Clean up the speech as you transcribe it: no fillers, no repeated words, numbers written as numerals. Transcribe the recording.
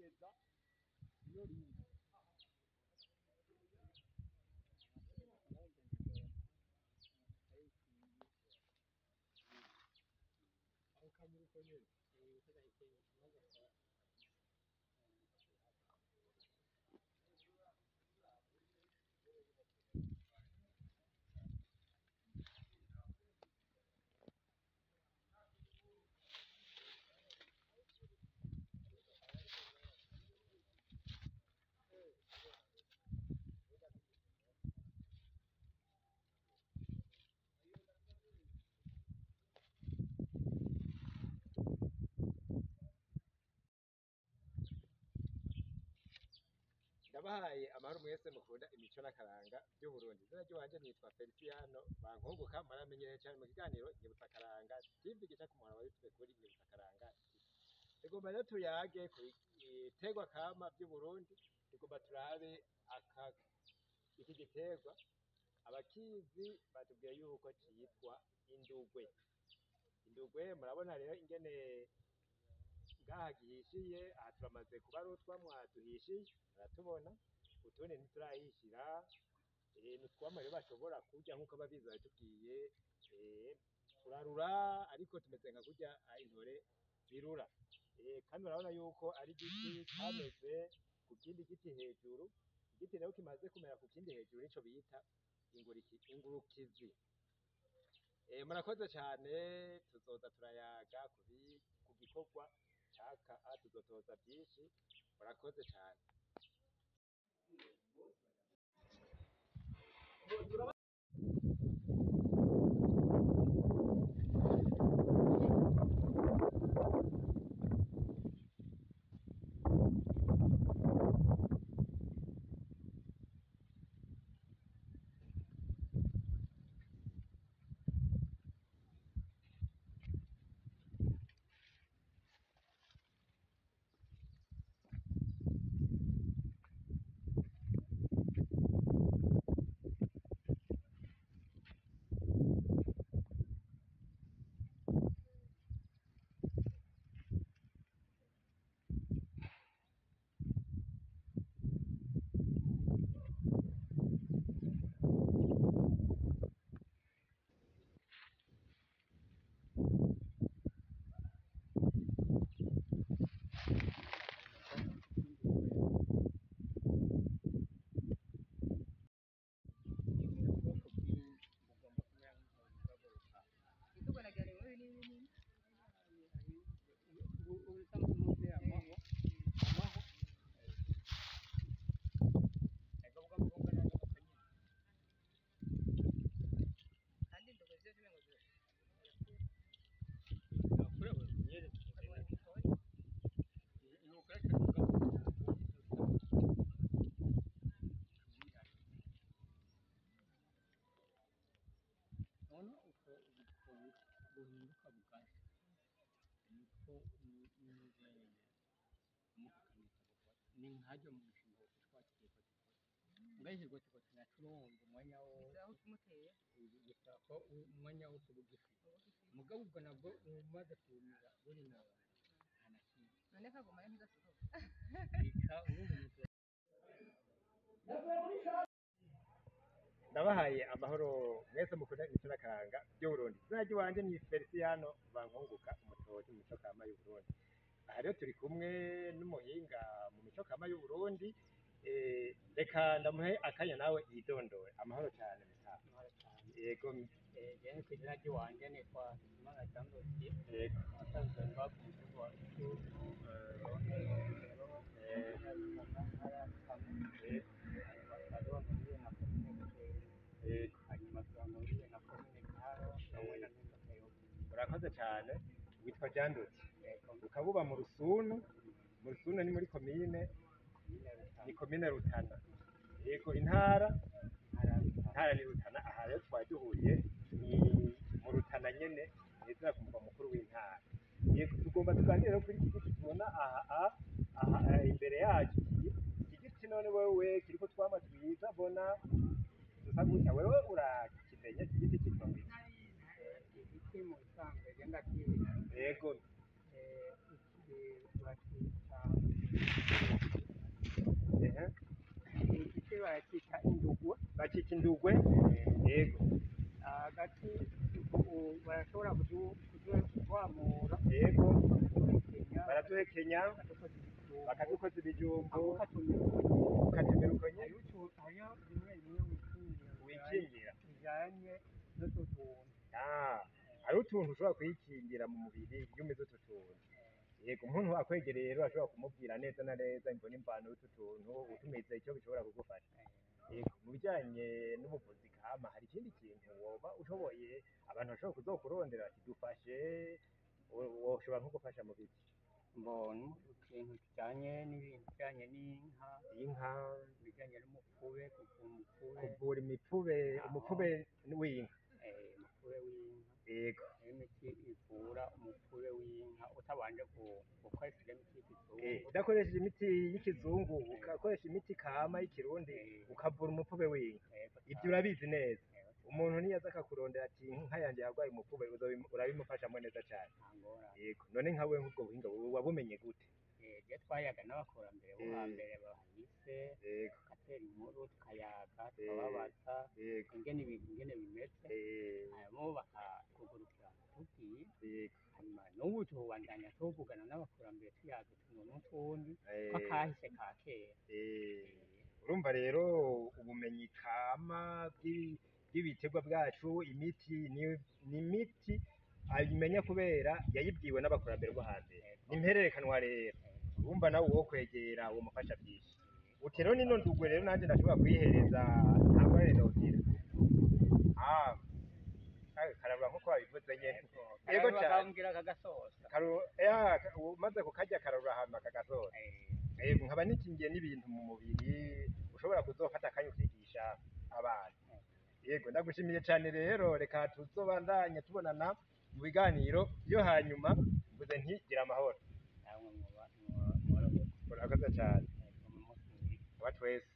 Ryerekeza iyo riri. Aho kamuri uko nyene. Ndabahaye amahoro mwese mukunda imico n'akaranga by'Uburundi. Izina ry'iwanje nitwa Feliciano Bankunguka, muramenyereye cyane mu kiganiro Nyibutsa Akaranga TV gica ku muhora wa YouTube kuri Nyibutsa Akaranga TV. Tugomba rero tuyage ku biterwa kama by'Uburundi, tugomba turabe aka iki giterwa abakizi batubwiye yuko citwa indugwe. Indugwe murabona rero ingene ngaha gihishiye, aha turamaze kuba ari utwamwa duhishiye, muratubona, utundi ntiturahishira, ni utwamwa rero bashobora kurya nk'uko ababizi babitubwiye, turarura ariko tumeze nka kurya intore zirura. Kandi murabona yuko ari igiti cameze ku kindi giti hejuru, igiti rero kimaze kumera ku kindi hejuru nico bita ingurukizi. Murakoze cane, tuzoza turayaga ku gikorwa caka tuzotoza byinshi, murakoze cane. Buhinduka bugasha niko ni nkaryo mu mushinga twategeko ngahirwa tuko tunacuronga umwanya wose bisaba ko umwanya wose uba ugifite, mugabo ubwo nabwo umaze kumira buri na nta na kimwe none kagumayo ntigasohoka. Reka urumva umuntu. Ndabahaye amahoro mwese mukunda imico n'akaranga by'Uburundi. Izina ry'iwanje ni Feliciano Bankunguka, umutozi mu mico kama y'Uburundi. Aha rero turi kumwe n'umuhinga mu mico kama y'Uburundi, reka ndamuhe akanya nawe yidondore. Amahoro cyane mutaha. Amahoro cyane. Yego. Jewe ku izina ry'iwanje nitwa Hakizimana Jean Dodier, Yego. asanzwe mba ku mutumba wa Rucucu, zone Rongero, komine Rutana, intara ya Rutana, Yego. hanyuma tukarongoye na komine Buterere, Yego. hanyuma turongoye na komine Giharo hamwe na Mpinga Kayove. Murakoze cyane. Witwa Jean Dodier. Yego. Ukaba uba mu Rusunu, mu Rusunu ni muri komine Komine Rutana. Ni komine Rutana. Yego, intara Intara ya Rutana. Intara ni Rutana. Aha rero twari duhuye ni mu Rutana nyene, neza ku murwa mukuru w'intara. Yego, tugomba tuganire rero kuri iki giti tubona aha aha imbere yacu. Iki giti none wewe kiriko twama twiza bona dusa gutya, wewe urakimenya iki giti kitwa ngwiki? Igiti mu bisanzwe genda kizi. Yego. Iki Bakita Ehe. Igiti barakita indugwe. Bakita indugwe. Yego. Hagati ubu barashobora kuduhamura. Yego. Bakaduhekenya. Baraduhekenya. Bakadukoza ibijumbu. Bakadukoza ibijumbu. Ukatumira. Ukatumira uko nyene. Hariho hariho bimwe bimwe wikingira. Wikingira. Bijanye n'utwo tuntu. Ah, hari utuntu ushobora kwikingira mu mubiri iyo umeze utu tuntu. Yego, umuntu akwegereye rero ashobora kumubwira neza na neza imvo n'imvano y'utu tuntu utumize icyo bishobora kugufasha. Yego, mu bijyanye n'ubuvuzi kama hari ikindi kintu woba ushoboye abantu bashobora kuzokurondera bati dufashe, woshobora nko gufasha mu biki? Mbona ikintu kijanye n'ibintu bijanye n'inka, Inka, ibijanye n'umupfube, kuvura umupfube. Kuvura imipfube, umupfube w'inka. Umupfube w'inka. Yego. Hariho imiti ivura umupfube w'inka utabanje gukoresha imiti y'ikizungu. Udakoresheje imiti y'ikizungu ugakoresha imiti kama y'ikirundi ukavura umupfube w'inka. Ibyo urabizi neza. Umuntu niyaza akakurondera ati inka yanje yarwaye umupfube, urabimufashamo neza cyane. Nta ngorane. Yego, none nka wewe nk'ubwo buhinga wowe wabumenye gute? Je twayaga n'abakurambere bo hambere bahise, tugatera inkuru, tukayaga, tukababaza ingene ibintu ingene bimeze, hanyuma bakatwugurukira bakatubwira. Hanyuma n'ubu tubandanya tuvugana n'abakurambere tuyaga utuntu n'utundi tw'akahise ka kera. Urumva rero ubumenyi kama bw'ibiterwa bwacu, imiti ni imiti ayimenya kubera yayibwiwe n'abakurambere bo hambere. Ni impererekanwa rero. Urumva nawe uwo kwegera uwo mufasha byinshi. Uti rero nino ndugwe rero nanjye ndashobora kuyihereza nta ngorane nogira. Ah, kararura nkuko wabivuze nyene. Yego Kararura cane. Bakambwira kagasosa. Umaze kukarya kararura hama kagasosa. Yego, nkaba nikingiye n'ibintu mu mubiri ushobora kuzofata akanya ukigisha abana. Yego, ndagushimiye cyane rero, reka tuzobandanye tubonana mu biganiro byo hanyuma. Mvuze nti gira amahoro. Namwe mworoherwe. Urakoze cyane. Yego, mu munsi mwiza. Aba twese.